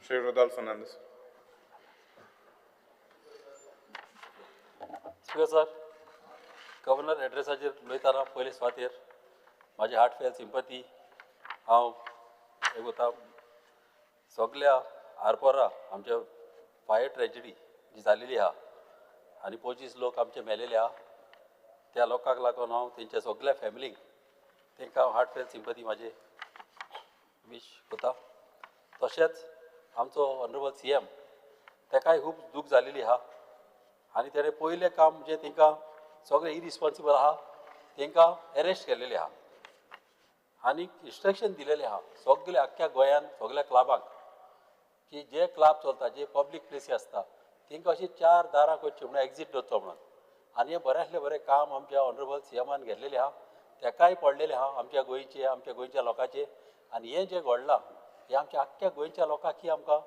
Shri Rodolfo Fernandes. Speaker sir, governor एड्रेसाचेर उलयतना पयले सुवातेर म्हाजी हार्टफेल्ट सिंपती हांव एक वता सगल्या आरपोरा आमच्या फायर ट्रेजिडी जी जालेली आहा आनी 25 लोक आमचे मेलेले आहा त्या लोकांक लागून हांव तेंच्या सगल्या फॅमिलीक तेंकां हांव हार्टफेल्ट सिंपती म्हाजे वीश करता. तशेंच आमचो ऑनरेबल CM तेकाय खूब दूख जालेली आहा आनी तेणें पयलें काम म्हणजे तेंकां सगळे इरिस्पॉन्सिबल आहा तेंकां एरेस्ट केलेले आहा आनी इन्स्ट्रक्शन दिलेलें आहा सगळे आख्ख्या गोंयान सगळ्या क्लाबांक की जे क्लाब चलता जे पब्लीक प्लेसी आसता तेंकां अशी 4 दारां करची म्हणून एक्जीट दवरचो म्हणून. आनी हें बऱ्यांतलें बरें काम आमच्या ऑनरेबल CMान घेतलेलें आहा, तेकाय पडलेलें आहा आमच्या गोंयचे, आमच्या गोंयच्या लोकांचे. आनी हें जें घडलां हें आमच्या आख्ख्या गोंयच्या लोकांक आमकां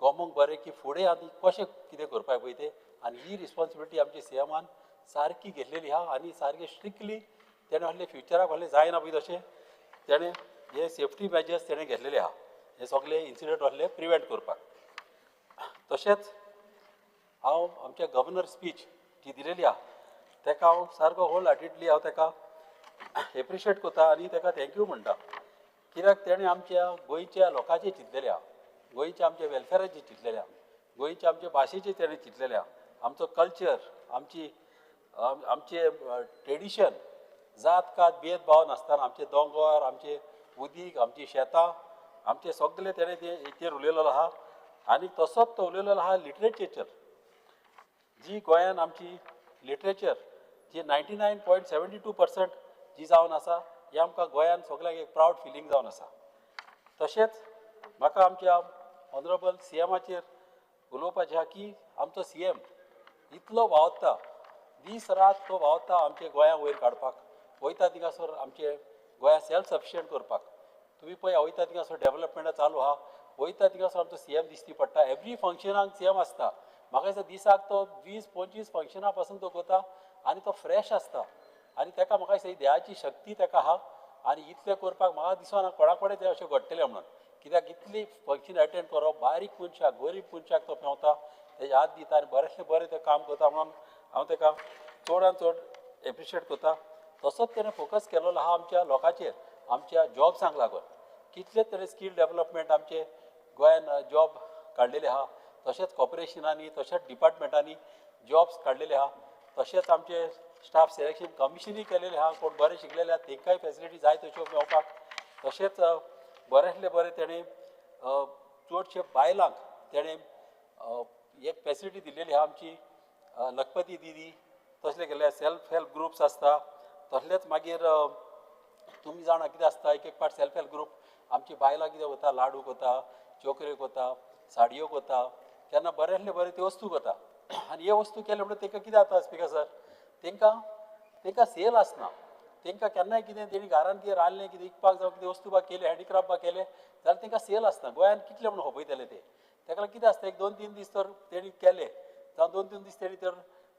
गोमोंक बरें की फुडें आनी कशें कितें करपाक पळय तें. आनी ही रिस्पॉन्सिबिलिटी आमच्या CMान सारकी घेतलेली आहा आनी सारकी स्ट्रिक्टली तेणें व्हडलें फ्युचराक व्हडलें जायना पळय तशें तेणें हे सेफ्टी मेजर्स तेणें घेतलेले आहा हे सगळे इन्सिडंट व्हडले प्रिवेंट करपाक. तशेंच हांव आमच्या गव्हर्नर स्पीच जी दिलेली आहा तेका हांव सारको होल हार्टेडली हांव तेका एप्रिशिएट करता आनी तेका thank you म्हणटा, कित्याक तेणें आमच्या गोंयच्या लोकांचें चिंतलेलें आहा, गोंयच्या आमच्या वेलफेराचें चिंतलेलें आहा, गोंयच्या आमच्या भाशेचें तेणें चिंतलेलें आहा, आमचो कल्चर, आमची आमचें ट्रेडिशन, जात कात भेदभाव नासतना आमचे दोंगर, आमचे उदीक, आमची शेतां, आमचे सगळे तेणें ते हेचेर उलयलेलो आहा. आनी तसोच तो उलयलेलो आहा लिटरेचर, जी गोंयान आमची लिटरेचर जी 99.72% जी जावन आसा हें आमकां गोंयान सगळ्यांक एक प्रावड फिलींग जावन आसा. तशेंच म्हाका आमच्या ऑनरेबल CMाचेर उलोवपाचें आहा की आमचो CM इतलो वावरता, दीस रात तो वावरता आमच्या गोंया वयर काडपाक, वयता थिंगासर आमचे गोंया सेल्फ सफिशियंट करपाक. तुमी पळय वयता थिंगासर डेवलपमेंटां चालू आहा, वयता थिंगासर आमचो CM दिश्टी पडटा, एवरी फंक्शनाक CM आसता. म्हाका दिसता दिसाक तो 20-25 फंक्शनां पासून तो करता आनी तो फ्रेश आसता आनी तेका म्हाका दिसता ही देवाची शक्ती तेका आहा आनी इतलें करपाक म्हाका दिसना कोणा कडेन तें अशें घडटलें म्हणून, कित्याक इतली फंक्शन एटेंड करप, बारीक मनशाक गरीब मनशाक तो पेंवता, तेजे हात दिता आनी बरेंतलें बरें तें काम करता म्हणून हांव तेका चडान चड एप्रिशिएट करता. तसोच तेणें फोकस केलेलो आहा आमच्या लोकांचेर, आमच्या जॉब्सांक लागून कितले तरे स्कील डेवलपमेंट आमचे गोंयान जॉब काडलेले आहा, तशेंच कॉर्पोरेशनांनी तशेंच डिपार्टमेंटांनी जॉब्स काडलेले आहा, तशेंच आमचे स्टाफ सिलेक्शन कमिशनूय केलेलें आहा, कोण बरें शिकलेले आहा तेंकांय फेसिलिटी जाय तश्यो मेळपाक. तशेंच बऱ्यांतलें बरें तेणें चडशे बायलांक तेणें एक फेसिलिटी दिलेली आहा आमची लखपती दिदी तसले केले, सेल्फ हेल्प ग्रुप्स आसता. तसलेच मागीर तुमी जाणा कितें आसता, एक एक पाट सेल्फ हेल्प ग्रुप आमची बायलां कितें वता, लाडू करता, चोकऱ्यो करता, साडयो करता, तेन्ना बऱ्यांतले बरें त्यो वस्तू करता. आनी हे वस्तू केले म्हणटकीर तेंकां कितें जाता स्पीकर सर, तेंकां तेंकां सेल आसना, तेंकां केन्नाय कितें तेणी घरान कितें रांदलें, कितें विकपाक जावं कितें वस्तू बा केले, हँडीक्राफ्ट बा केले जाल्यार तेंकां सेल आसना. गोंयान कितले म्हणून खपयतले ते, तेका लागून कितें आसता एक 2-3 दीस तर तेणी केले जावं 2-3 दीस तेणी तर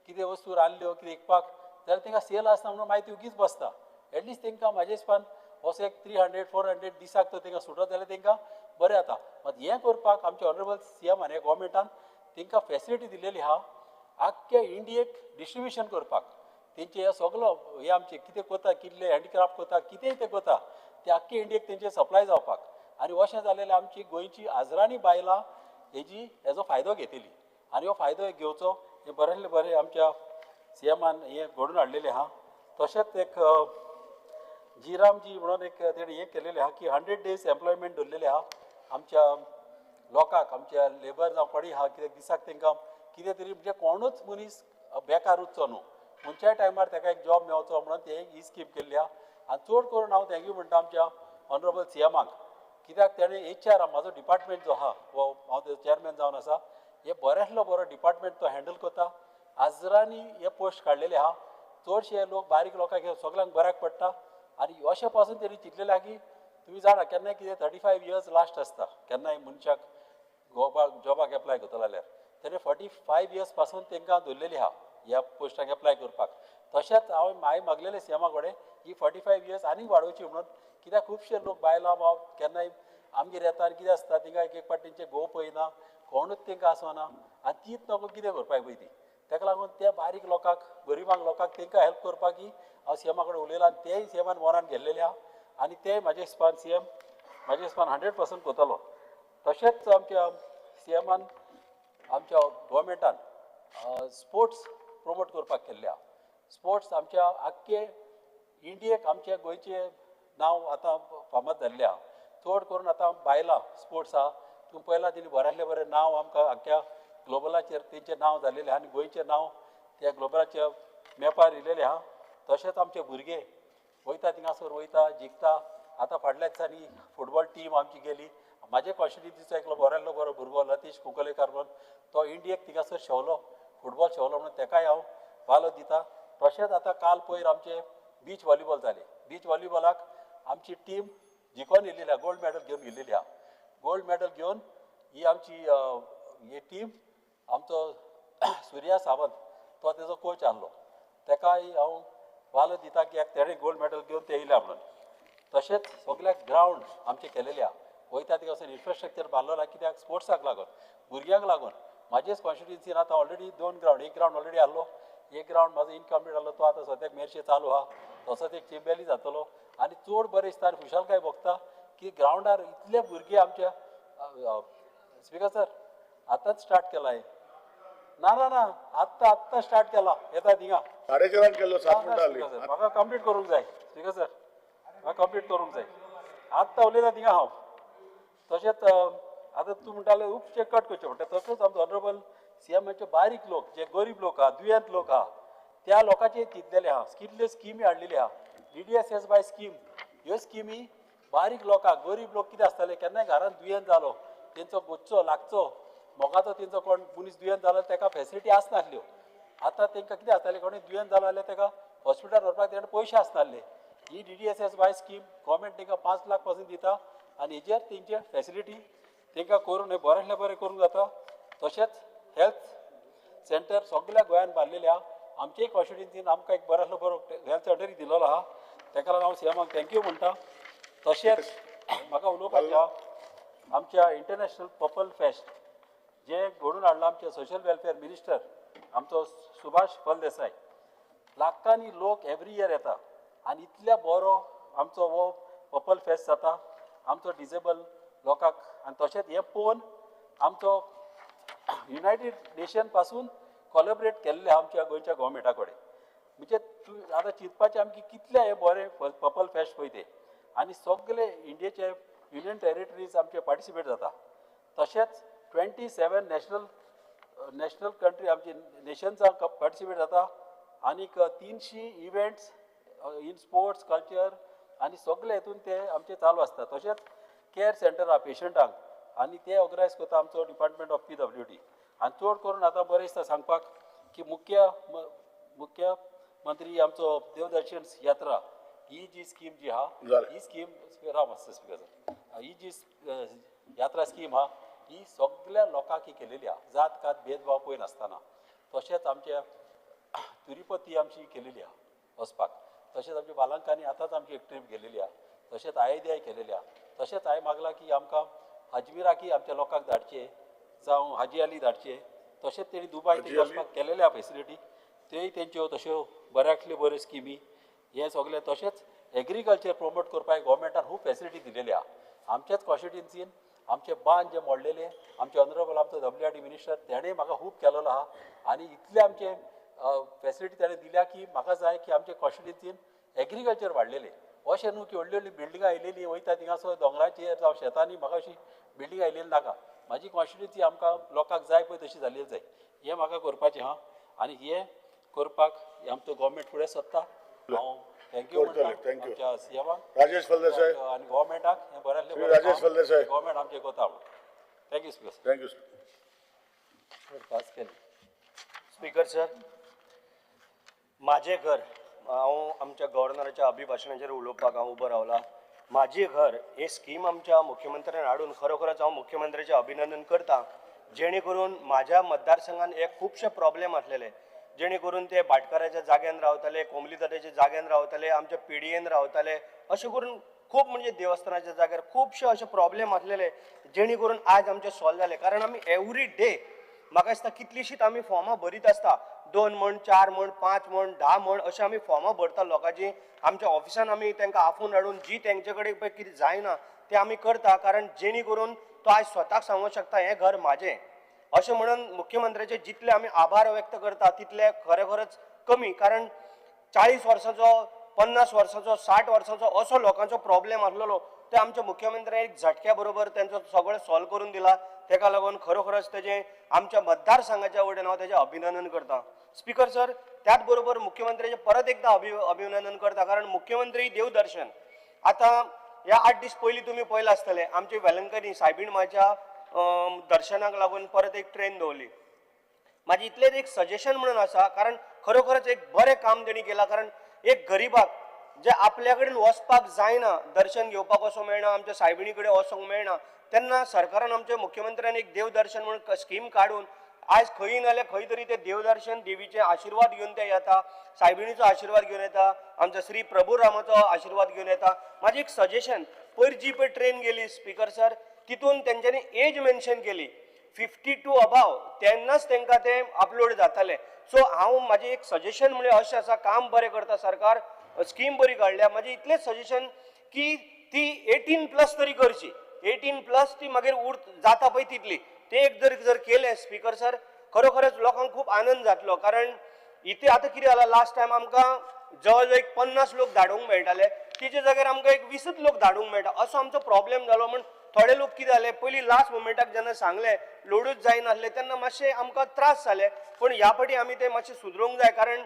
कितें वस्तू रांदल्यो कितें विकपाक जाल्यार तेंकां सेल आसना म्हणून मागीर ती उगीच बसता. एटलिस्ट तेंकां म्हाजे हिसपान असो एक 300-400 दिसाक तर तेंकां सुटत जाल्यार तेंकां बरें जाता. मात हें करपाक आमच्या ऑनरेबल CMान हे गोवोरमेंटान तेंकां फेसिलिटी दिलेली आहा आख्ख्या इंडियेक डिस्ट्रिब्युशन करपाक. तेंचे हे सगलो हे आमचे कितें करता, कितले हँडीक्राफ्ट करता, कितेंय ते करता ते आख्खे इंडियेक तेंचे सप्लाय जावपाक. आनी अशें जालेलें आमची गोंयची हजरांनी बायलां हेजी हेजो फायदो घेतली आनी हो फायदो घेवचो हें बऱ्यांतलें बरें आमच्या CMान हें घडोवन हाडलेलें आहा. तशेंच एक जीरामजी म्हणून एक तेणें हें केलेलें आहा की 100 डेज एम्प्लॉयमेंट दवरलेलें आहा आमच्या लोकांक, आमच्या लेबर जावं कोणूय आहा कित्याक दिसाक तेंकां कितें तरी म्हणजे कोणूच मनीस बेकार उरचो न्हू, खंयच्याय टायमार तेका एक जॉब मेळचो म्हणून ते ही स्कीम केल्ली आहा. आनी चड करून हांव thank you म्हणटा आमच्या ऑनरेबल CMाक, कित्याक तेणें HR म्हाजो डिपार्टमेंट जो आहा हो हांव तेजो चेअरमॅन जावन आसा, हे बऱ्यांतलो बरो डिपार्टमेंट तो हँडल करता. हजरांनी हे पोस्ट काडलेले आहा, चडशे लोक बारीक लोकांक सगळ्यांक बऱ्याक पडटा. आनी अशें पासून तेणी चिंतलेलें आहा की तुमी जाणा केन्नाय कितें 35 इयर्स लास्ट आसता केन्नाय मनशाक जॉबाक एप्लाय करतलो जाल्यार, तेणें 45 इयर्स पासून तेंकां दवरलेली आहा ह्या पोस्टाक एप्लाय करपाक. तशेंच हांवें मागीर मागलेलें CMा कडेन ही 45 इयर्स आनीक वाडोवची म्हणून, कित्याक खुबशे लोक बायलां वा केन्नाय आमगेर येता आनी कितें आसता थिंगा एक एक फावट तेंचे घोव पळयना, कोणूच तेंकां आसना आनी तीच नको कितें करपाक पळय ती. ताका लागून त्या बारीक लोकांक, गरिबांक लोकांक तेंकां हेल्प करपाक हांव सीएमा कडेन उलयलां आनी तेय सीएमान मोरान गेल्लेले आहा आनी ते म्हाजे हिसपान सीएम म्हाजे हिसपान 100% करतलो. तशेंच आमच्या सीएमान आमच्या गोवोरमेंटान स्पोर्ट्स प्रोमोट करपाक केल्ले आहा. स्पोर्ट्स आमच्या आख्खे इंडियेक आमच्या गोंयचें नांव आतां फामाद जाल्लें आहा. चड करून आतां बायलां स्पोर्ट्स आहा, तूं पळयलां तेणी बऱ्यांतलें बरें नांव आमकां आख्ख्या ग्लोबलाचेर तेंचें नांव जाल्लेलें आहा आनी गोंयचें नांव त्या ग्लोबलाच्या मॅपार येयलेलें आहा. तशेंच आमचे भुरगे वयता थिंगासर वयता जिखता. आतां फाटल्या दिसांनी फुटबॉल टीम आमची गेली, म्हाजे कॉन्स्टिट्युन्सीचो एकलो बऱ्यांतलो बरो भुरगो लतीश कुंकलेकार म्हणून तो इंडियेक थिंगासर शेवलो, फुटबॉल शेवलो म्हणून तेकाय हांव वालो दिता. तशेंच आतां काल पयर आमचे बीच वॉलीबॉल जाले, बीच वॉलीबॉलाक आमची टीम जिखोन येयलेली आहा, गोल्ड मॅडल घेवन गेल्लेली आहा. गोल्ड मॅडल घेवन ही आमची ही टीम आमचो सुर्या सावंत तो तेजो कोच आहलो, तेकाय हांव वालो दिता की तेणें गोल्ड मॅडल घेवन ते येयल्या म्हणून. तशेंच सगल्याक ग्रावंड आमचे केलेले आहा, वयता थिंगा वचून इन्फ्रास्ट्रक्चर बांदलो कित्याक स्पोर्ट्साक लागून, भुरग्यांक लागून. म्हाजेच कॉन्स्टिट्युन्सीन आतां ऑलरेडी 2 ग्रावंड, एक ग्रावंड ऑलरेडी आहलो, एक ग्रावंड म्हाजो इनकम्प्लीट आहलो, तो आतां सद्याक मेरशे चालू आहा, तसोच एक चिंबेली जातलो. आनी चड बरें दिसता आनी खुशालकाय भोगता की ग्रावंडार इतले भुरगे आमच्या. स्पिकर सर आतांच स्टार्ट केला हें, ना ना ना आत्तां आत्तां स्टार्ट केला, येता थिंगा 4:30 केल्लो, 7 मिनटां जालीं. म्हाका कंप्लीट करूंक जाय स्पिकर सर, म्हाका कंप्लीट करूंक जाय, आत्तां उलयता थिंगा हांव. तशेंच आतां तूं म्हणटाले खुबशे कट करचे पडटा, तसोच आमचो ऑनरेबल सीएमाचे बारीक लोक जे गरीब लोक आहा, दुयेंत लोक आहा, त्या लोकांचे चिंतलेले आहा, कितल्यो स्किमी हाडलेली आहा. DDSS bye scheme, ह्यो स्किमी बारीक लोकांक, गरीब लोक कितें आसताले केन्नाय घरान दुयेंत जालो तेंचो गोच्चो लागचो मोगाचो तेंचो कोण मनीस दुयेंत जालो तेका फेसिलिटी आसनासल्यो. आतां तेंकां कितें आसतालें, कोणी दुयेंत जालो जाल्यार तेका हॉस्पिटलान व्हरपाक तेणें पयशे आसनासले. ही DDSS bye scheme government तेंकां 5 लाख पासून दिता आनी हेजेर तेंचे फेसिलिटी तेंकां करून बऱ्यांतलें बरें करूंक जाता. तशेंच हेल्थ सेंटर सगळ्या गोंयान बांदलेले आहा, आमचेय कॉन्स्टिट्युन्सीन आमकां एक बऱ्यांतलो बरो हेल्थ सेंटरूय दिलेलो आहा, तेका लागून हांव सीएमाक thank you म्हणटा. तशेंच म्हाका उलोवपाचें आहा आमच्या इंटरनॅशनल पर्पल फेस्ट जे घडोवन हाडलां आमचे सोशल वेलफेअर मिनिस्टर आमचो सुभाष फळदेसाय. लाखांनी लोक एवरी इयर येता आनी इतल्या बरो आमचो हो पर्पल फेस्ट जाता आमचो डिजेबल लोकांक. आनी तशेंच हें पळोवन आमचो युनायटेड नेशन पासून कॉलेबरेट केल्लें आमच्या गोंयच्या गोवोरमेंटा कडेन. म्हणजे तूं आतां चिंतपाचें आमकां कितलें हें बरें पर्पल फेस्ट पळय तें, आनी सगळे इंडियेचे युनियन टेरिटरीज आमचे पार्टिसिपेट जाता. तशेंच 27 नॅशनल कंट्री आमची नेशन्सां पार्टिसिपेट जाता आनीक 300 इव्हेंट्स इन स्पोर्ट्स कल्चर आनी सगळे हितून ते आमचे चालू आसता. तशेंच केअर सेंटर आहा पेशंटांक आनी ते ऑर्गनायज करता आमचो डिपार्टमेंट ऑफ PWD. आनी चड करून आतां बरें दिसता सांगपाक की मुख्यमंत्री आमचो देवदर्शन यात्रा ही जी स्कीम जी आहा ही स्कीम राम आसता स्पिकर सर, ही जी यात्रा स्कीम आहा ही सगळ्या लोकांक ही केलेली आहा, जात कात भेदभाव पळय नासतना. तशेंच आमच्या तिरुपती आमची केलेली आहा वचपाक, तशेंच आमच्या बालांकांनी आतांच आमची एक ट्रीप गेलेली आहा, तशेंच अयोध्याय केलेली आहा. तशेंच हांवें मागलां की आमकां अजमीराकी आमच्या लोकांक धाडचें, जावं हाजी अली धाडचें. तशेंच तेणी दुबाय तेंचे वचपाक केलेले आहा फेसिलिटी, तेय तेंच्यो तश्यो बऱ्यांतल्यो बऱ्यो स्किमी हें सगळें. तशेंच एग्रीकल्चर प्रोमोट करपाक गोवोरमेंटान खूब फेसिलिटी दिलेली आहा. आमच्याच कॉन्स्टिट्युन्सीन आमचे बांद जे मोडलेले आमचे ऑनरेबल आमचो WRD minister तेणें म्हाका खूब केलेलो आहा आनी इतले आमचे फेसिलिटी ताणें दिल्या की म्हाका जाय की आमचे कॉन्स्टिट्युन्सीन एग्रीकल्चर वाडलेलें. अशें न्हू की व्हडली व्हडली बिल्डिंगां आयलेली वयता थिंगासर दोंगराचेर जावं शेतांनी, म्हाका अशी बिल्डिंग आयलेली नाका. म्हाजी कॉन्स्टिट्युन्सी आमकां लोकांक जाय पळय तशी जाल्ली जाय, हें म्हाका करपाचें आहा आनी हें करपाक आमचो गोवोरमेंट फुडें सरता. हांव thank you म्हणटा आमच्या सीएमाक राजेश फळदेसाय आनी गोवोरमेंटाक हें बऱ्यांतलें राजेश फळदेसाय गोवोरमेंट आमचें करता म्हणून. Thank you speaker sir. Thank you sir. Pass केलें. स्पीकर सर, म्हाजें घर, हांव आमच्या गव्हर्नराच्या अभिभाशणाचेर उलोवपाक हांव उबो रावला. म्हाजें घर हे स्कीम आमच्या मुख्यमंत्र्यान हाडून खरोखरच हांव मुख्यमंत्र्याचें अभिनंदन करता, जेणे करून म्हाज्या मतदारसंघान हे खुबशे प्रॉब्लेम आसलेले, जेणे करून ते भाटकाराच्या जाग्यान रावताले, कोमलीदाराच्या जाग्यान रावताले, आमच्या पिडयेन रावताले, अशें करून खूब म्हणजे देवस्थानाच्या जाग्यार खुबशे अशे प्रॉब्लेम आसलेले जेणे करून आज आमचे सॉल्व जाले. कारण आमी एवरी डे म्हाका दिसता कितलीशींच आमी फॉर्मां भरीत आसता, 2 म्हण, 4 म्हण, 5 म्हण, 10 म्हण अशें आमी फॉर्मां भरता लोकांची. आमच्या ऑफिसान आमी तांकां आफोवन हाडून जी तेंचे कडेन पळय कितें जायना तें आमी करता, कारण जेणे करून तो आयज स्वताक सांगूंक शकता हें घर म्हाजें अशें म्हणून मुख्यमंत्र्याचे जितले आमी आभार व्यक्त करता तितले खरोखरच कमी. कारण 40 वर्सांचो, 50 वर्सांचो, 60 वर्सांचो असो लोकांचो प्रॉब्लेम आसलेलो ते आमच्या मुख्यमंत्र्यान एक झटक्या बरोबर तेंचो सगळें सॉल्व करून दिला. तेका लागून खरोखरच तेजें आमच्या मतदारसंघाच्या वटेन हांव तेजें अभिनंदन करता. स्पिकर सर, त्याच बरोबर मुख्यमंत्र्याचें परत एकदां अभिनंदन करता, कारण मुख्यमंत्री देवदर्शन. आतां ह्या 8 दीस पयलीं तुमी पळयलां आसतलें आमची वेलंकनी सायबीण माच्या दर्शनाक लागून परत एक ट्रेन दवरली. म्हाजें इतलेंच एक सजेशन म्हणून आसा, कारण खरोखरच एक बरें काम तेणी केलां. कारण एक गरिबाक जे आपल्या कडेन वचपाक जायना, दर्शन घेवपाक वचोंक मेळना, आमच्या सायबिणी कडेन वचोंक मेळना, तेन्ना सरकारान आमच्या मुख्यमंत्र्यान एक देवदर्शन म्हणून स्कीम काडून आयज खंय नाल्यार खंय तरी ते देवदर्शन देवीचे आशिर्वाद घेवन ते येता, सायबिणीचो आशिर्वाद घेवन येता, आमच्या श्री प्रभू रामाचो आशिर्वाद घेवन येता. म्हाजें एक सजेशन, पयर जी पळय ट्रेन गेली स्पिकर सर, तितून तेंच्यांनी एज मेन्शन केली 52 अबाव, तेन्नाच तेंकां तें अपलोड जातालें. सो हांव म्हाजें एक सजेशन म्हणल्यार अशें आसा, काम बरें करता सरकार, स्कीम बरी काडल्या, म्हाजें इतलेंच सजेशन की ती 18 प्लस तरी करची, 18 प्लस ती मागीर जाता पळय तितली, ते एक जर जर केलें स्पिकर सर खरोखरच लोकांक खूब आनंद जातलो. कारण इथे आतां कितें जालां, लास्ट टायम आमकां जवळ जवळ एक 50 लोक धाडूंक मेळटाले, तिच्या जाग्यार आमकां एक 20 लोक धाडूंक मेळटा, असो आमचो प्रॉब्लेम जालो. म्हण थोडे लोक कितें जाले, पयलीं लास्ट मोमेंटाक जेन्ना सांगलें लोडूच जायनासले तेन्ना मातशें आमकां त्रास जाले, पूण ह्या फावटी आमी ते मातशें सुदरोवंक जाय. कारण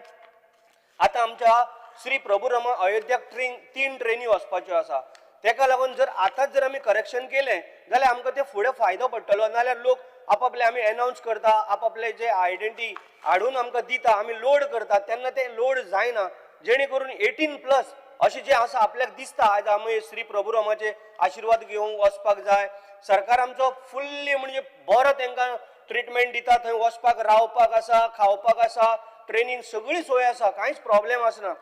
आतां आमच्या श्री प्रभू रामा अयोध्याक 3 ट्रेनी वचपाच्यो आसा, तेका लागून जर आतांच जर आमी करेक्शन केलें जाल्यार आमकां ते फुडें फायदो पडटलो. नाल्यार लोक आपापले आमी एनावन्स करता, आपापले जे आयडेंटी हाडून आमकां दिता, आमी लोड करता, तेन्ना ते लोड जायना, जेणे करून 18 प्लस अशें जें आसा आपल्याक दिसता आयज आमी श्री प्रभू रामाचे आशिर्वाद घेवंक वचपाक जाय. सरकार आमचो फुल्ली म्हणजे बरो तेंकां ट्रिटमेंट दिता, थंय वचपाक रावपाक आसा, खावपाक आसा, ट्रेनीन सगळी सोय आसा, कांयच प्रॉब्लेम आसना.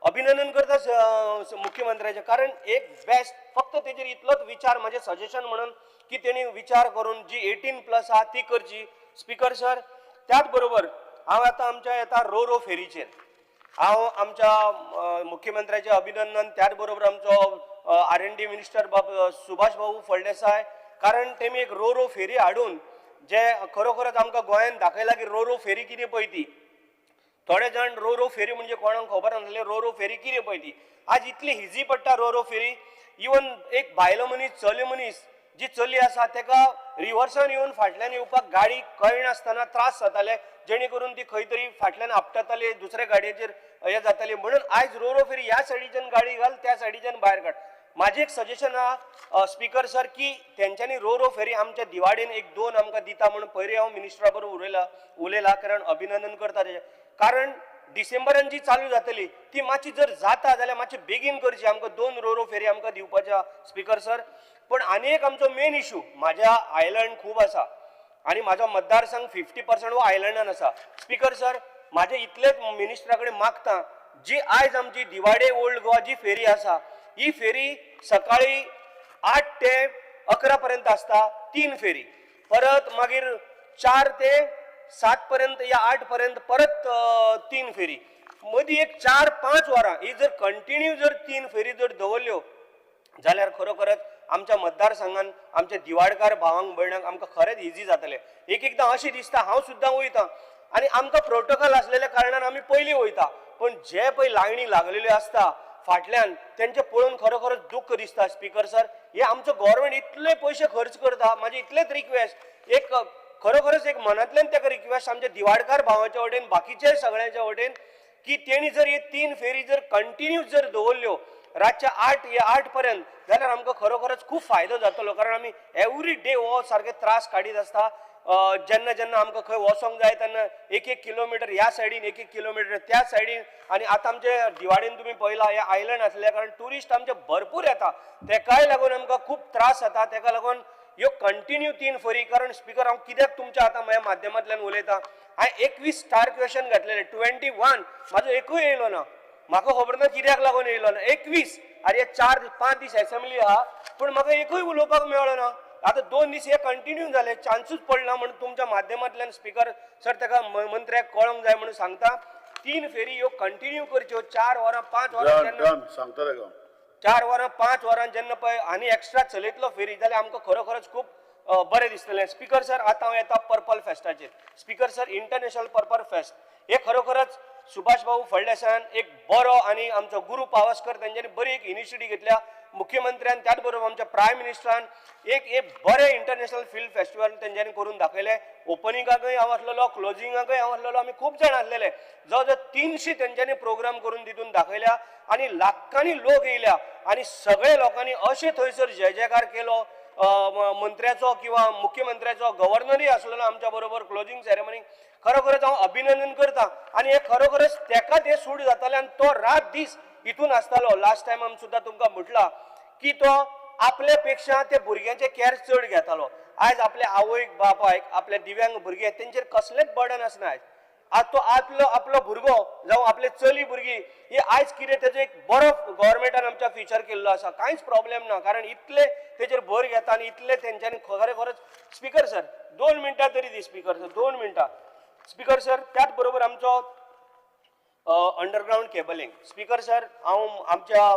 अभिनंदन करता मुख्यमंत्र्याचें, कारण एक बेस्ट फक्त तेजेर इतलोच विचार म्हाजें सजेशन म्हणून की तेणी विचार करून जी 18 प्लस आहा ती करची. स्पिकर सर, त्याच बरोबर हांव आतां आमच्या येता रो रो फेरीचेर, हांव आमच्या मुख्यमंत्र्याचें अभिनंदन, त्याच बरोबर आमचो R&D minister बाब सुभाष बाबू फळदेसाय, कारण तेमी एक रो रो फेरी हाडून जे खरोखरच आमकां गोंयान दाखयलां की रो रो फेरी कितें पळय ती. थोडे जाण रो रो फेरी म्हणजे कोणाक खबर नासलें रो रो फेरी कितें पळय ती. आज इतली इजी पडटा रो रो फेरी, इवन एक बायलो मनीस, चली मनीस, जी चली आसा तेका रिवर्सान येवन फाटल्यान येवपाक गाडी कळनासतना त्रास जाताले, जेणे करून ती खंय तरी फाटल्यान आपटताली, दुसऱ्या गाडयेचेर हें जाताली. म्हणून आयज रो रो फेरी ह्या सायडीच्यान गाडी घाल, त्या सायडीच्यान भायर काड. म्हाजें एक सजेशन आहा स्पिकर सर की तेंच्यांनी रो रो फेरी आमच्या दिवाडेन 1-2 आमकां दिता म्हणून पयलीं हांव मिनिस्टरा बरोबर उलयला, कारण अभिनंदन करता तेजें. कारण डिसेंबरान जी चालू जातली ती मातशी जर जाता जाल्यार मातशी बेगीन करची, आमकां 2 रो रो फेरी आमकां दिवपाच्या स्पिकर सर. पण आनी एक आमचो मेन इशू, म्हाज्या आयलंड खूब आसा आनी म्हाजो मतदारसंघ 50% हो आयलंडान आसा. स्पिकर सर, म्हाजें इतलेंच मिनिस्टरा कडेन मागता, जी आयज आमची दिवाडे ओल्ड गोवा जी फेरी आसा, ही फेरी सकाळी 8 ते 11 पर्यंत आसता, 3 फेरी, परत मागीर 4 ते 7 पर्यंत या 8 पर्यंत परत 3 फेरी, मदीं एक 4-5 वरां ही जर कंटिन्यू जर 3 फेरी जर दवरल्यो जाल्यार खरोखरच आमच्या मतदारसंघान आमच्या दिवाडकार भावांक भयणांक आमकां खरेंच इजी जातलें. एक एकदां अशें दिसता हांव सुद्दां वयता आनी आमकां प्रोटोकॉल आसलेल्या कारणान आमी पयलीं वयता, पूण जे पळय लायणी लागलेल्यो आसता फाटल्यान तेंचें पळोवन खरोखरच दुख्ख दिसता. स्पिकर सर, हे आमचो गव्हर्मेंट इतले पयशे खर्च करता, म्हाजें इतलेंच रिक्वेस्ट, एक खरोखरच एक मनांतल्यान तेका रिक्वेस्ट आमच्या दिवाडकार भावाच्या वटेन, बाकीच्या सगळ्यांच्या वटेन, की तेणी जर हे 3 फेरी जर कंटिन्यू जर दवरल्यो रातच्या 8 या 8 पर्यंत जाल्यार आमकां खरोखरच खूब फायदो जातलो. कारण आमी एवरी डे हो सारके त्रास काडीत आसता. जेन्ना जेन्ना आमकां खंय वचोंक जाय तेन्ना 1-1 किलोमिटर ह्या सायडीन, 1-1 किलोमिटर त्या सायडीन. आनी आतां आमचे दिवाडीन तुमी पळयला हे आयलंड आसल्या कारण ट्युरिस्ट आमचे भरपूर येता, तेकाय लागून आमकां खूब त्रास जाता. तेका लागून ह्यो कंटिन्यू 3 फेरी, कारण स्पिकर हांव कित्याक तुमच्या आतां म्हाज्या माध्यमांतल्यान उलयतां, हांवें 21 स्टार क्वेश्चन घातलेले, 21 म्हाजो एकूय येयलो ना, म्हाका खबर ना कित्याक लागून येयलो ना, 21. आरे 4-5 दीस एसेंब्ली आहा पूण म्हाका एकूय उलोवपाक मेळ्ळो ना. आतां 2 दीस हे कंटिन्यू जाले, चान्सूच पडना म्हणून तुमच्या माध्यमांतल्यान स्पिकर सर ताका मंत्र्याक कळोंक जाय म्हणून सांगता. 3 फेरी ह्यो कंटिन्यू करच्यो, 4 वरां 5 वरां सांगता ताका 4 वरां 5 वरां जेन्ना पळय आनी एक्स्ट्रा चलयतलो फेरी जाल्यार आमकां खरोखरच खूब बरें दिसतलें. स्पिकर सर आतां हांव येता purple फेस्टाचेर. Speaker sir international purple fest हे खरोखरच सुभाष बाबू फळदेसायान एक बरो आनी आमचो गुरू पावसकर तेंच्यांनी बरी एक इनिशिएटीव घेतल्या. मुख्यमंत्र्यान त्याच बरोबर आमच्या प्रायम मिनिस्टरान एक एक बरें इंटरनॅशनल फिल्म फेस्टिवल तेंच्यांनी करून दाखयलें. ओपनिंगाकय हांव आसलेलो, क्लोजिंगाकय हांव आसलेलो, आमी खूब जाण आसलेले. जवळ जवळ 300 तेंच्यांनी प्रोग्राम करून तितून दाखयल्या आनी लाखांनी लोक येयल्या आनी सगळे लोकांनी अशें थंयसर जय जयकार केलो. मंत्र्याचो किंवा मुख्यमंत्र्याचो, गव्हर्नरय आसलेलो आमच्या बरोबर क्लोजींग सेरेमनी. खरोखरच हांव अभिनंदन करता आनी हे खरोखरच तेकाच हे सूट जातालें आनी तो रात दीस हितून आसतालो. लास्ट टायम आमी सुद्दां तुमकां म्हटलां की तो आपल्या पेक्षा ते भुरग्यांचे कॅर चड घेतालो. आयज आपल्या आवयक बापायक आपल्या दिव्यांग भुरगे तेंचेर कसलेंच बर्डन आसना. आयज आज तो आपलो आपलो भुरगो जावं आपले चली भुरगीं ही आयज कितें तेजो एक बरो गव्हर्मेंटान आमच्या फिचर केल्लो आसा, कांयच प्रॉब्लेम ना, कारण इतले तेजेर भर घेता आनी इतले तेंच्यांनी खरें खरेंच. स्पिकर सर 2 मिनटां तरी दी स्पिकर सर, 2 मिनटां स्पिकर सर. त्याच बरोबर आमचो अंडरग्रावंड केबलिंग स्पिकर सर हांव आमच्या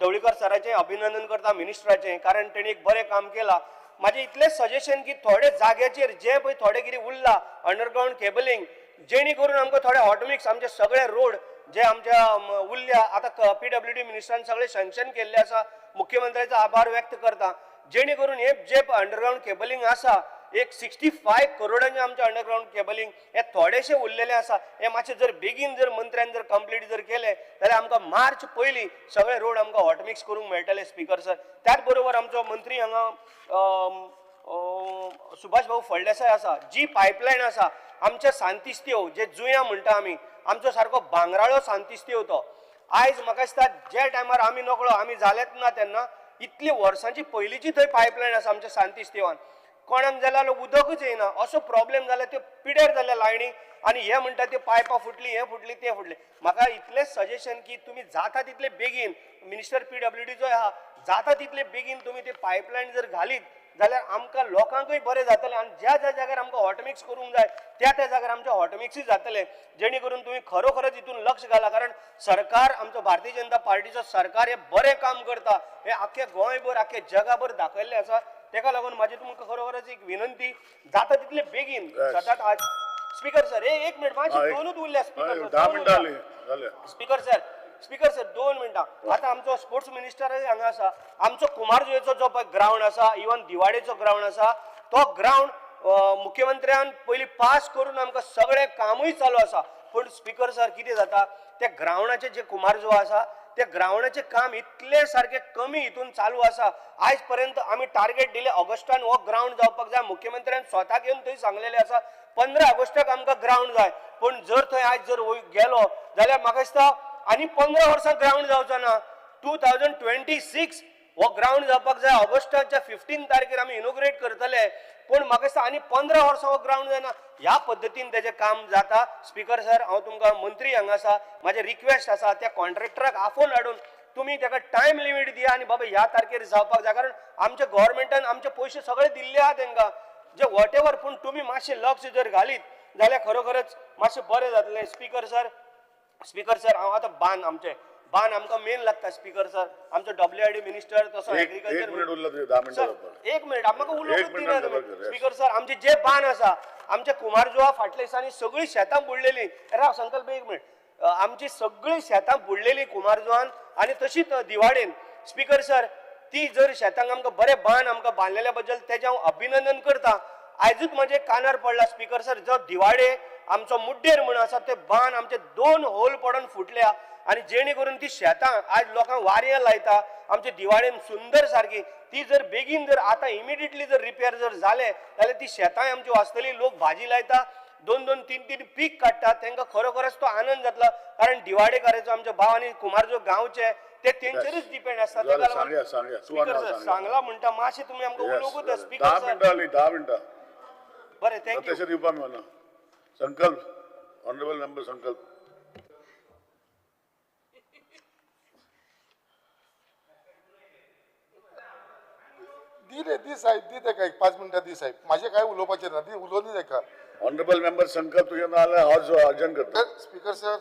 धवळीकर सराचें अभिनंदन करता, मिनिस्टराचें, कारण तेणी एक बरें काम केलां. म्हाजें इतलेंच सजेशन की थोडे जाग्याचेर जे पळय थोडे कितें उरलां अंडरग्रावंड केबलिंग, जेणे करून आमकां थोडे हॉटमिक्स आमचे सगळे रोड जे आमच्या उरल्या आतां PWD मिनिस्टरान सगळे सँक्शन केल्ले आसा, मुख्यमंत्र्याचो आभार व्यक्त करता, जेणे करून हे जे अंडरग्रावंड केबलिंग आसा एक 65 करोडांचे आमचे अंडरग्रावंड केबलिंग हे थोडेशे उरलेले आसा, हे मातशे जर बेगीन जर मंत्र्यान जर कंप्लीट जर केले जाल्यार आमकां मार्च पयलीं सगळे रोड आमकां हॉटमिक्स करूंक मेळटले स्पिकर सर. त्याच बरोबर आमचो मंत्री हांगा सुभाष भाऊ फळदेसाय आसा, जी पायपलायन आसा आमच्या सांतिस्तेव जे जुंया म्हणटा आमी, आमचो सारको भांगराळो सांतिस्तेव तो आयज म्हाका दिसता ज्या टायमार आमी नकळो आमी जालेच ना तेन्ना इतली वर्सांची पयलींची थंय पायपलायन आसा आमच्या सांतिस्तेवान, कोणाक जाल्यार उदकूच येयना असो प्रॉब्लेम जाला, त्यो पिड्यार जाल्या लायणी आनी हे म्हणटा त्यो पायपां फुटली, हें फुटली, तें फुटलें. म्हाका इतलेंच सजेशन की तुमी जाता तितले बेगीन मिनिस्टर PWDचो आहा, जाता तितले बेगीन तुमी ते पायपलायन जर घालीत जाल्यार आमकां लोकांकूय बरें जातलें आनी ज्या ज्या जाग्यार आमकां हॉटमिक्स करूंक जाय त्या त्या जाग्यार आमचें हॉटमिक्सूय जातलें, जेणे करून तुमी खरोखरच हितून लक्ष घाला. कारण सरकार आमचो भारतीय जनता पार्टीचो सरकार हें बरें काम करता, हें आख्खे गोंयभर आख्खे जगाभर दाखयल्लें आसा. तेका लागून म्हाजी तुमकां खरोखरच एक विनंती, जाता तितले बेगीन सदांच आज स्पिकर सर एक मिनट मातशें दोनूच उरल्या स्पिकर सर, 10 मिनटां जाली. स्पिकर सर, स्पिकर सर 2 मिनटां. आतां आमचो स्पोर्ट्स मिनिस्टर हांगा आसा, आमचो कुमारजुवेचो जो पळय ग्रावंड आसा, इवन दिवाडेचो ग्रावंड आसा, तो ग्रावंड मुख्यमंत्र्यान पयलीं पास करून आमकां सगळें कामूय चालू आसा. पूण स्पिकर सर कितें जाता, त्या ग्रावंडाचें जे कुमारजुवा आसा त्या ग्रावंडाचें काम इतलें सारकें कमी हितून चालू आसा. आयज पर्यंत आमी टार्गेट दिलें ऑगस्टान हो ग्रावंड जावपाक जाय, मुख्यमंत्र्यान स्वताक येवन थंय सांगलेलें आसा 15 ऑगस्टाक आमकां ग्रावंड जाय. पूण जर थंय आयज जर गेलो जाल्यार म्हाका दिसता आनी 15 वर्सां ग्रावंड जावचो ना. 2026 हो ग्रावंड जावपाक जाय, ऑगस्टाच्या 15 तारखेर आमी इनोग्रेट करतले, पूण म्हाका दिसता आनी 15 वर्सां हो ग्रावंड जायना. ह्या पद्दतीन तेजें काम जाता. स्पिकर सर हांव तुमकां मंत्री हांगा आसा, म्हाजें रिक्वेस्ट आसा त्या कॉन्ट्रॅक्टराक आफोवन हाडून तुमी तेका टायम लिमीट दिया आनी बाबा ह्या तारखेर जावपाक जाय, कारण आमच्या गव्हर्मेंटान आमचे पयशे सगळे दिल्ले आहा तेंकां जे what ever, पूण तुमी मातशें लक्ष जर घालीत जाल्यार खरोखरच मातशें बरें जातलें. स्पिकर सर, स्पिकर सर हांव आतां बान आमचें बान आमकां मेन लागता स्पिकर सर, आमचो WID minister तसो एग्रीकल्चर सर 1 मिनट म्हाका उलोवंक दिना. स्पिकर सर आमचे जे बान आसा आमच्या कुमारजुवा फाटल्या दिसांनी सगळीं शेतां बुडलेलीं, राव संकल्प 1 मिनट, आमची सगळीं शेतां बुडलेलीं कुमारजुवान आनी तशीच दिवाडेन. स्पिकर सर ती जर शेतांक आमकां बरें बान आमकां बांदलेल्या बद्दल तेजें हांव अभिनंदन करता. आयजूच म्हजे कानार पडला स्पिकर सर, जो दिवाडे आमचो मुड्डेर म्हूण आसा ते बान आमचे 2 होल पडून फुटल्या आनी जेणे करून ती शेतां आयज लोकांक वारयां लायता आमच्या दिवाळेन सुंदर सारकी, ती जर बेगीन जर आतां इमिडिएटली जर रिपेर जर जाले जाल्यार ती शेतांय आमची वाचतली. लोक भाजी लायता, 2 2 3 3 पीक काडटा, तांकां खरोखरच तो आनंद जातलो. कारण दिवाडेकाराचो आमचे भाव आनी कुमारजो गांवचे ते तेंचेरूच डिपेंड आसता. सांगला म्हणटा मातशें तुमी आमकां उलोवंकूच. स्पिकर सर 10 मिनटां बरें, thank you. तशें दिवपाक मेळना. संकल्प, ऑनरेबल मेंबर संकल्प. दी रे, दी साहेब, दी तेका एक 5 मिनटां दी साहेब. म्हाजें कांय उलोवपाचें ना, दी उलोवनी तेका. ऑनरेबल मेंबर संकल्प, तुजें नाजाल्यार हांव अर्जंट करता. Speaker sir,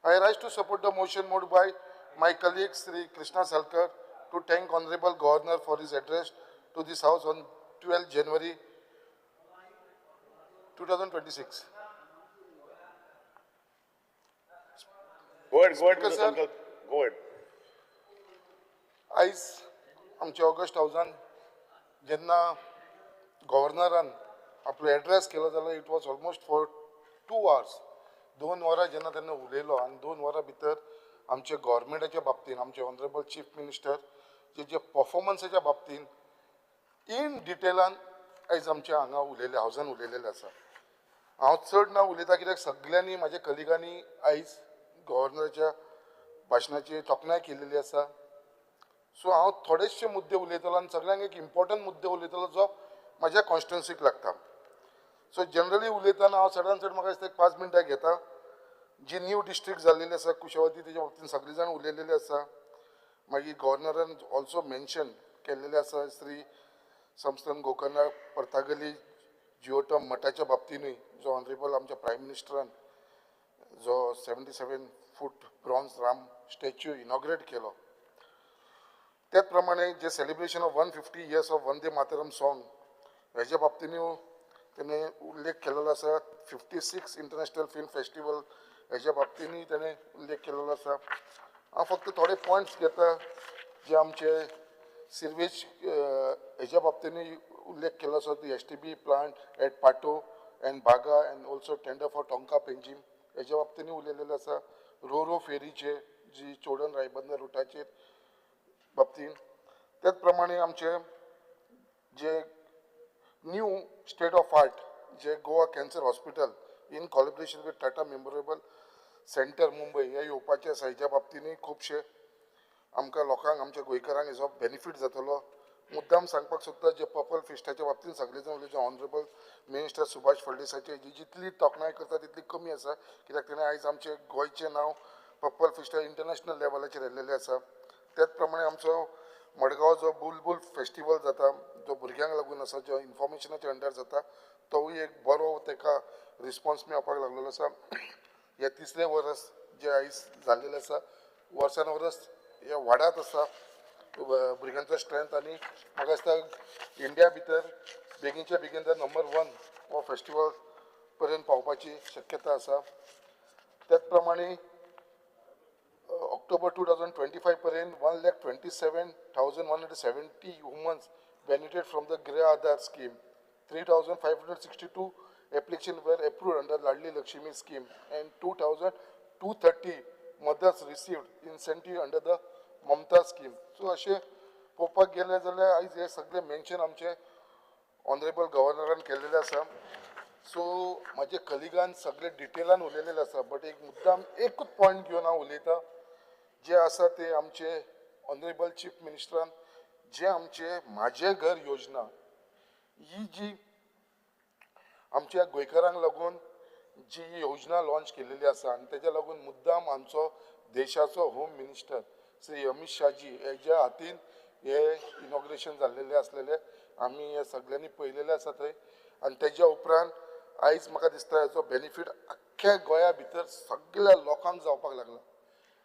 I rise to support the motion moved by my colleague Shri Krishna Salkar to thank Honorable Governor for his address to this house on 12 January 2026. Go ahead, go ahead. Speaker, sir. Sankalp, go ahead. आयज आमच्या August हावजान जेन्ना गव्हर्नरान आपलो address केलो जाल्यार it was almost for 2 hours. 2 वरां जेन्ना तेन्ना उलयलो आनी 2 वरां भितर आमच्या गव्हर्मेंटाच्या बाबतीन, आमचे ऑनरेबल चीफ मिनिस्टर जे पर्फॉर्मन्साच्या बाबतीन इन डिटेलान आयज आमच्या हांगा उलयले, हावजान उलयलेले आसा. हांव चड ना उलयता कित्याक सगल्यांनी म्हाज्या कलिगांनी आयज गव्हर्नराच्या भाशणाची तोखणाय केलेली आसा. सो हांव थोडेशे मुद्दे उलयतलो आनी सगळ्यांक एक इम्पॉर्टंट मुद्दे उलयतलो जो म्हाज्या कॉन्स्टिट्युन्सीक लागता. सो जनरली उलयतना हांव चडान चड म्हाका दिसता एक 5 मिनटां घेता. जी न्यू डिस्ट्रिक्ट जाल्लेली आसा कुशावती, तेच्या बाबतीन सगळीं जाण उलयलेली आसा. मागीर गव्हर्नरान ऑल्सो मेन्शन केल्लेलें आसा श्री संस्थान गोकर्ण पर्तागली जिओटम मठाच्या बाबतीनूय, जो ऑनरेबल आमच्या प्रायम मिनिस्टरान जो 77 foot bronze Ram statue inaugurate केलो. त्याच प्रमाणे जे celebration of 150 years of Vande Mataram song हेच्या बाबतीनूय तेणें उल्लेख केलेलो आसा. 56 इंटरनॅशनल फिल्म फेस्टिवल हेच्या बाबतीनूय तेणें उल्लेख केलेलो आसा. हांव फक्त थोडे पॉयंट्स घेता जे आमचे सिर्वेज हेच्या बाबतीनूय उल्लेख केलो आसा. STP plant at Patto and Baga and also tender for Tonca Panjim हेच्या बाबतीनूय उलयलेलें आसा. रो रो फेरीचे जी चोडण रायबंदर रुटाचेर बाबतीन, त्याच प्रमाणे आमचे जे न्यू स्टेट ऑफ आर्ट जे Goa cancer hospital in collaboration with Tata memorial centre Mumbai हे येवपाचें आसा. हेच्या बाबतीनूय खुबशे आमकां लोकांक, आमच्या गोंयकारांक हेजो बेनिफीट जातलो. मुद्दाम सांगपाक सोदता जे पर्पल फिस्टाच्या बाबतीन सगळे जाण उलयता, ऑनरेबल मिनिस्टर सुभाष फळदेसायचे जी जितली तोखणाय करता तितली कमी आसा कित्याक तेणें आयज आमचें गोंयचें नांव पर्पल फिस्टा इंटरनॅशनल लेवलाचेर व्हेल्लेलें आसा. त्याच प्रमाणे आमचो मडगांव जो बुलबुल फेस्टिवल जाता जो भुरग्यांक लागून आसा, जो इन्फॉर्मेशनाच्या अंडर जाता, तोवूय एक बरो तेका रिस्पॉन्स मेळपाक लागलेलो आसा. हे तिसरें वर्स जें आयज जाल्लेलें आसा, वर्सान वर्स हे वाडत आसा भुरग्यांचो स्ट्रेंथ आनी म्हाका दिसता इंडिया भितर बेगीनच्या बेगीन नंबर 1 हो फेस्टिवल पर्यंत पावपाची शक्यता आसा. त्याच प्रमाणे ऑक्टोबर 2025 पर्यंत 1,27,170 womens benefited from the Griha Aadhar scheme. 3,562 application were approved under Ladli Lakshmi scheme and 2,230 mothers received incentive under the Mamta scheme. So अशें पळोवपाक गेलें जाल्यार आयज हे सगळे मेन्शन आमचे ऑनरेबल गव्हर्नरान केल्लेले आसा. सो म्हाजे कलिगान सगळे डिटेलान उलयलेले आसा, बट एक मुद्दाम एकूच पॉयंट घेवन हांव उलयतां जे आसा ते आमचे ऑनरेबल चीफ मिनिस्टरान जे आमचे म्हाजें घर योजना ही जी आमच्या गोंयकारांक लागून जी योजना लॉन्च केलेली आसा आनी तेज्या लागून मुद्दाम आमचो देशाचो होम मिनिस्टर श्री अमीत शाहजी हेज्या हातीन हे इनॉग्रेशन जाल्लेलें आसलेलें आमी हे सगळ्यांनी पळयलेलें आसा थंय. आनी तेज्या उपरांत आयज म्हाका दिसता हेचो बेनिफीट आख्ख्या गोंया भितर सगळ्या लोकांक जावपाक लागला.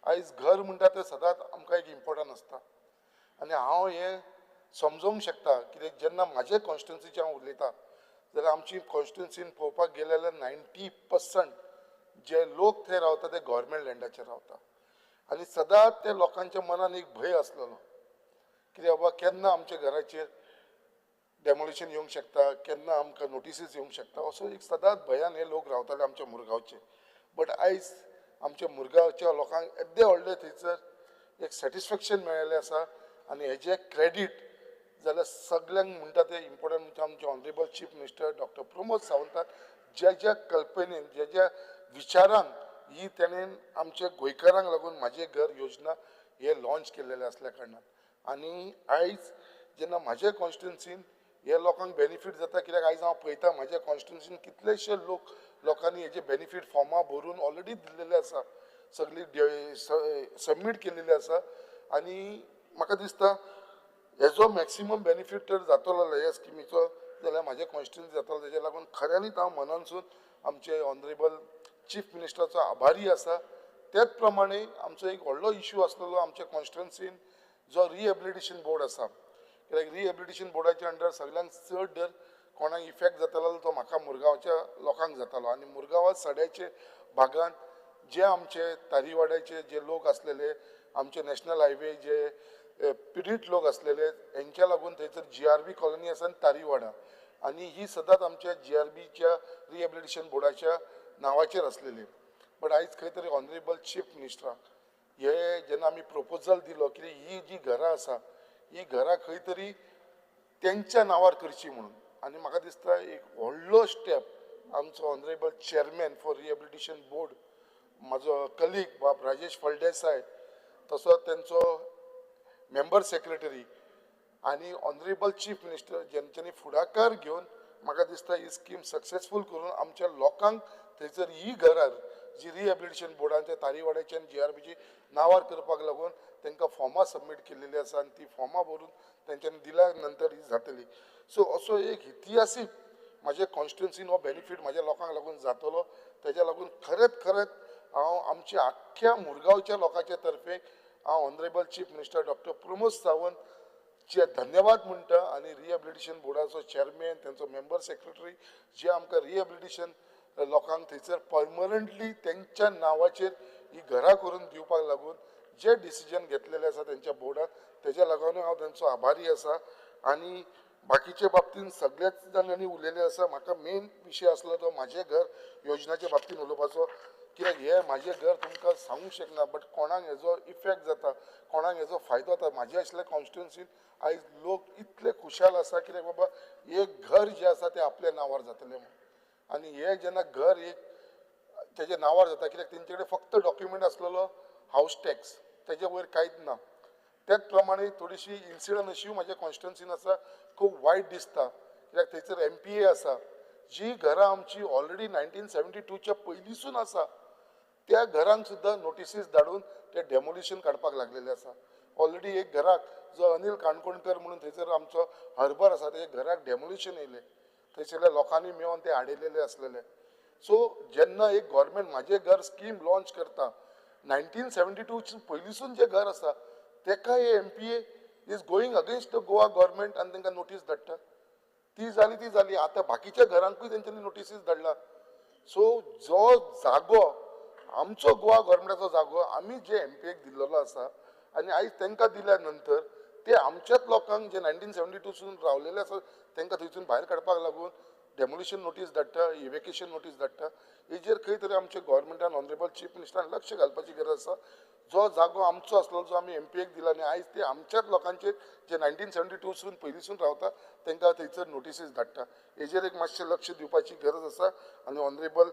आयज घर म्हणटा तें सदांच आमकां एक इम्पॉर्टंट आसता आनी हांव हें समजोंक शकता कित्याक जेन्ना म्हाजे कॉन्स्टिट्युन्सीचें हांव उलयतां जाल्यार आमची कॉन्स्टिट्युन्सीन पळोवपाक गेलें जाल्यार 90% जे लोक थंय रावता ते गव्हर्मेंट लँडाचेर रावता आनी सदांच ते लोकांच्या मनान एक भंय आसलेलो कित्याक बाबा केन्ना आमच्या घराचेर डेमोलिशन येवंक शकता, केन्ना आमकां नोटिसीस येवंक शकता, असो एक सदांच भंयान हे लोक रावताले आमच्या मुरगांवचे. बट आयज आमच्या मुरगांवच्या लोकांक येद्दें व्हडलें थंयसर एक सॅटिस्फॅक्शन मेळिल्लें आसा आनी हेजें क्रेडीट जाल्यार सगल्यांक म्हणटा तें इम्पॉर्टंट म्हणजे आमचे honourable chief minister doctor Pramod सावंतान ज्या ज्या कल्पनेन, ज्या ज्या विचारान ही तेणेन आमच्या गोंयकारांक लागून म्हाजें घर योजना हे लॉन्च केल्लेलें आसल्या कारणान आनी आयज जेन्ना म्हाज्या कॉन्स्टिट्युन्सीन हे लोकांक बेनिफीट जाता कित्याक आयज हांव पळयता म्हाज्या कॉन्स्टिट्युन्सीन कितलेशे लोक लोकांनी हेजे बेनिफीट फॉर्मां भरून ऑलरेडी दिल्लेले आसा, सगळी सबमीट केलेली आसा आनी म्हाका दिसता हेजो मॅक्सिमम बेनिफीट तर जातलो जाल्यार ह्या स्किमीचो जाल्यार म्हाज्या कॉन्स्टिट्युन्सी जातलो. तेज्या लागून खऱ्यांनीच हांव मनानसून आमचे ऑनरेबल चीफ मिनिस्टराचो आभारी आसा. त्याच प्रमाणे आमचो एक व्हडलो इशू आसलेलो आमच्या कॉन्स्टिट्युन्सीन जो रिहेबिलिटेशन बोर्ड आसा, कित्याक रिहेबिलिटेशन बोर्डाच्या अंडर सगळ्यांत चड जर कोणाक इफेक्ट जातालो तो म्हाका मुरगांवच्या लोकांक जातालो. आनी मुरगांवा सड्याचे भागान जे आमचे तारीवाड्याचे जे लोक आसलेले, आमचे नॅशनल हायवे जे पिडीत लोक आसलेले, हेंच्या लागून थंयसर GRB colony आसा आनी तारीवाडा, आनी ही सदांच आमच्या GRBच्या रिहेबिलिटेशन बोर्डाच्या नांवाचेर आसलेली. बट आयज खंय तरी ऑनरेबल चीफ मिनिस्टराक हे जेन्ना आमी प्रोपोजल दिलो की ही जी घरां आसा ही घरां खंय तरी तेंच्या नांवार करची म्हणून, आनी म्हाका दिसता एक व्हडलो स्टेप आमचो honourable chairman for rehabilitation board म्हाजो कलीग बाब राजेश फळदेसाय, तसोच तेंचो मेंबर सेक्रेटरी आनी ऑनरेबल चीफ मिनिस्टर जेंच्यांनी फुडाकार घेवन म्हाका दिसता ही स्कीम सक्सेसफूल करून आमच्या लोकांक थंयसर ही घरां जी रिहेबिलिटेशन बोर्डान तारीवाड्याची आनी GRBची नांवार करपाक लागून तांकां फॉर्मां सबमीट केलेली आसा आनी ती फॉर्मां भरून तेंच्यांनी दिल्या नंतर ही जातली. सो असो एक इतिहासीक म्हाज्या कॉन्स्टिट्युन्सीन हो बेनिफीट म्हाज्या लोकांक लागून जातलो. तेज्या लागून खरेंच खरेंच हांव आमच्या आख्ख्या मुरगांवच्या लोकांच्या तर्फे हांव honourable chief minister doctor Pramod Sawant चे धन्यवाद म्हणटा आनी रिहेबिलिटेशन बोर्डाचो चेअरमॅन, तेंचो मेंबर सेक्रेटरी जे आमकां रिहेबिलिटेशन लोकांक थंयसर परमनंटली तेंच्या नांवाचेर ही घरां करून दिवपाक लागून जे डिसिजन घेतलेले आसा तेंच्या बोर्डान तेज्या लागूनय हांव तेंचो आभारी आसा. आनी बाकीचे बाबतीन सगळ्याच जाणांनी उलयलें आसा. म्हाका मेन विशय आसलो तो म्हाजें घर योजनाच्या बाबतीन उलोवपाचो, कित्याक हें म्हाजें घर तुमकां सांगूंक शकना बट कोणाक हेजो इफेक्ट जाता, कोणाक हेजो फायदो जाता. म्हाजे आशिल्ल्या कॉन्स्टिट्युन्सीन आयज लोक इतले खुशाल आसा कित्याक बाबा एक घर जें आसा तें आपल्या नांवार जातलें म्हणून. आनी हें जेन्ना घर एक तेज्या नांवार जाता कित्याक तेंचे कडेन फक्त डॉक्युमेंट आसलेलो हावस टॅक्स, तेज्या वयर कांयच ना. त्याच प्रमाणे थोडीशी इन्सिडंट अशी म्हाज्या कॉन्स्टिट्युन्सीन आसा खूब वायट दिसता कित्याक थंयसर MPA आसा, जी घरां आमची ऑलरेडी 1972च्या पयलींसून आसा त्या घरांक सुद्दां नोटिसीस धाडून ते डेमोलिशन काडपाक लागलेले आसा. ऑलरेडी एक घराक जो अनिल काणकोणकर म्हणून थंयसर आमचो हर्बर आसा तेज्या घराक डेमोलिशन येयलें, थंयसरल्या लोकांनी मेळोन ते हाडयलेले आसलेले. सो जेन्ना एक गव्हर्मेंट म्हाजें घर स्कीम लॉन्च करता 1972 पयलींसून जें घर आसा तेका हे MPA is going against the Goa government आनी तांकां नोटीस धाडटा. ती जाली ती जाली, आतां बाकीच्या घरांकूय तेंच्यांनी नोटिसीस धाडला. सो जो जागो आमचो गोवा गव्हर्मेंटाचो जागो आमी जे MPAक दिल्लो आसा आनी आयज तांकां दिल्या नंतर ते आमच्याच लोकांक जे 1972सून रावलेले आसा तांकां थंयसून भायर काडपाक लागून डेमोलिशन नोटीस धाडटा, इवेकेशन नोटीस धाडटा. हेजेर खंय तरी आमच्या गव्हर्मेंटान ऑनरेबल चीफ मिनिस्टरान लक्ष घालपाची गरज आसा. जो जागो आमचो आसलो जो आमी MPAक दिला आनी आयज ते आमच्याच लोकांचेर जे 1972सून पयलींसून रावता तांकां थंयसर नोटिसीस धाडटा. हेजेर एक मातशें लक्ष दिवपाची गरज आसा आनी ऑनरेबल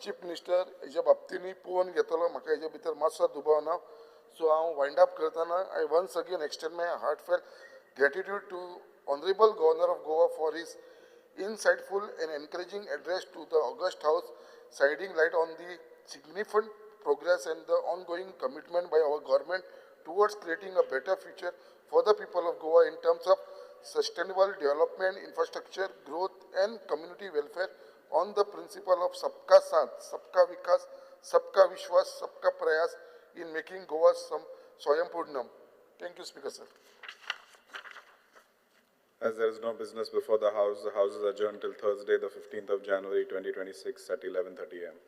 चीफ मिनिस्टर हेज्या बाबतीनूय पळोवन घेतलो, म्हाका हेज्या भितर मातसो दुबाव ना. सो हांव वायंड अप करतना I once again extend my heartfelt gratitude to honourable governor of Goa for his insightful and encouraging address to the August House, shedding light on the significant progress and the ongoing commitment by our government towards creating a better future for the people of Goa in terms of sustainable development, infrastructure, growth and community welfare on the principle of Sabka Saath, Sabka Vikas, Sabka Vishwas, Sabka Prayas in making Goa Swayampurnam. Thank you, Speaker sir. As there is no business before the House is adjourned till Thursday, the 15th of January, 2026 at 11:30 a.m.